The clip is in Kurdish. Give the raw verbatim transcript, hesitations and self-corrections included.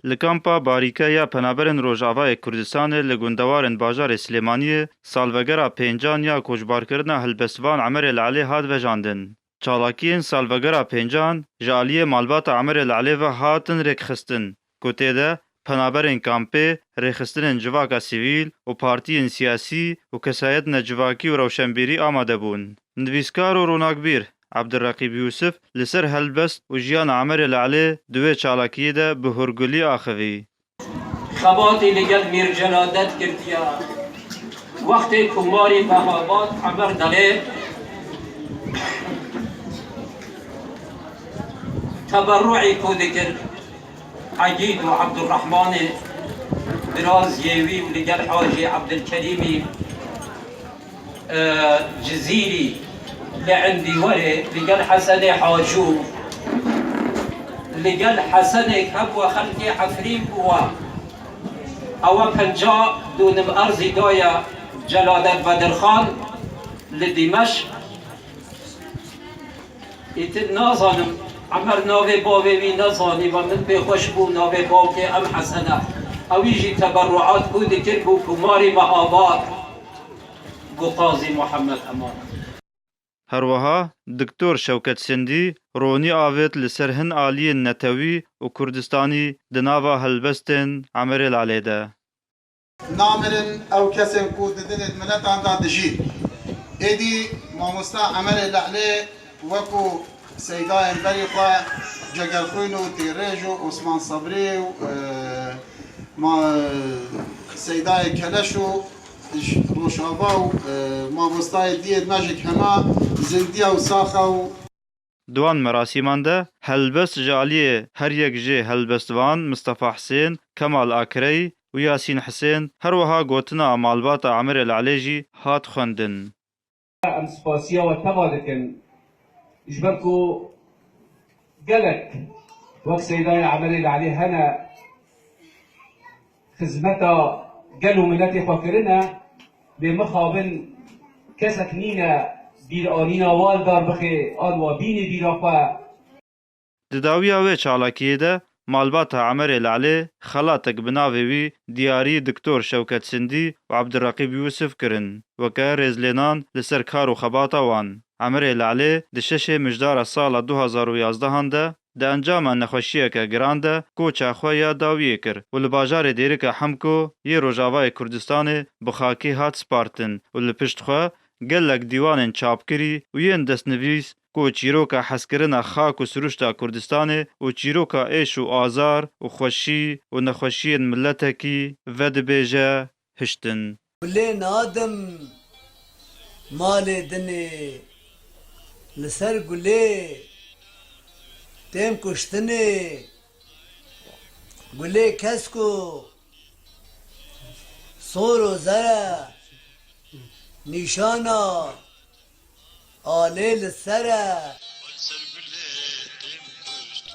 Li kampa Barîke ya Penaberên Rojavayê Kurdistanê li gundewarên bajarê Silêmaniyê salvegera pêncan ya koçbarkirina helbestvan Emerê li Elê hat vejandin. Çalakiyên salvegera pêncan ji aliyê malbata Emerê li Elê ve hatin rêkxistin, ku tê de penaberên kampê, rêxistinên civaka sivîl û partiyên siyasî û kesayetine civakî û rewşenbîrî amade bûn. Nivîskar û ronakbîr Ebdulreqîb Yûsif li ser helbest û jiyana Emerê li Elê di wê çalakiyê de bi hûrgulî axivî. Xebatî li gel Mîr Celadet kirdiya. Wextê Komarî Mehabad Emer Delê teberruî ku dikir, Egîd û Ebdurrehmanê biraziyê wî û li gel Hacî Ebdilkerîmî e, Cizîrî li Endîwerê li gel Hesenê Hacû, li gel Hesenê hebû xelkê Efrîn bû we. Ew penca dûnim erzî daye Celadet Bedirxan li Dîmeşq. Îtir nazanim, Emer navê bavê wî nezanî ve min pê xweş bû navê bavkê em Hesen e. Ewî jî teberruat ku dikir bû Kumarî Mehabad. Bi qazî Muhammed Eman. Her wiha Doktor Şewket Sindî ronî avêt li ser hin aliyên netewî û Kurdistanî di nava helbestên Emerê Lalê de. Namirin ew kesên ku di dilê miletan de dijîn. Êdî mamosta Emerê Lalê wekû seydayên berî xwe Cegerxwîn û Têrêj û Osman Sebrî û, e, ma, seydayê Keleş û Rojava û, e, mamostayê diyê me jî hema zindiya û saxa û. Di wan merasîman de helbest ji aliyê her yek jê helbestvan Mistefa Hisên, Kemal Akrey û Yasîn Hisên, her wiha gotina malbata Emirê Lelê jî hat xwendin. Em spasiya we teva dikin, ji ber ku gelek wek Seydayê Emerê Lelê hene, xizmeta gel û miletê xwe kirine, lê mixabin kesek nîne bîranîna wan dar bixê, an wa bînê bîra xwe. Di dawiya wê çalakiyê de malbata Emerê Lelê xelatek bi navê wî diyarî Doktor Şewket Sindî û Ebdulreqîb Yûsif kirin, weke rêzlênan li ser kar û xebata wan. Emerê Lelê di şeşê mijdara sala du hazar û yazdehan de di encama nexweşiyeke giran de koça xwe ya dawiyê kir û li bajarê Dêrika Hemko yê Rojavayê Kurdistanê bi xakê hat spartin û li pişt xwe gelek dîwanên çapkirî û yên destnivîs ku çîroka hezkirina xak û siruşta Kurdistanê û çîroka êş û azar û xweşî û nexweşiyên miletekî vedibêje, hiştin. Gulê nadim malê dinê, li ser gulê tên kuştinê. Gulê kesk û sor û zer e, nîşana alê li ser e.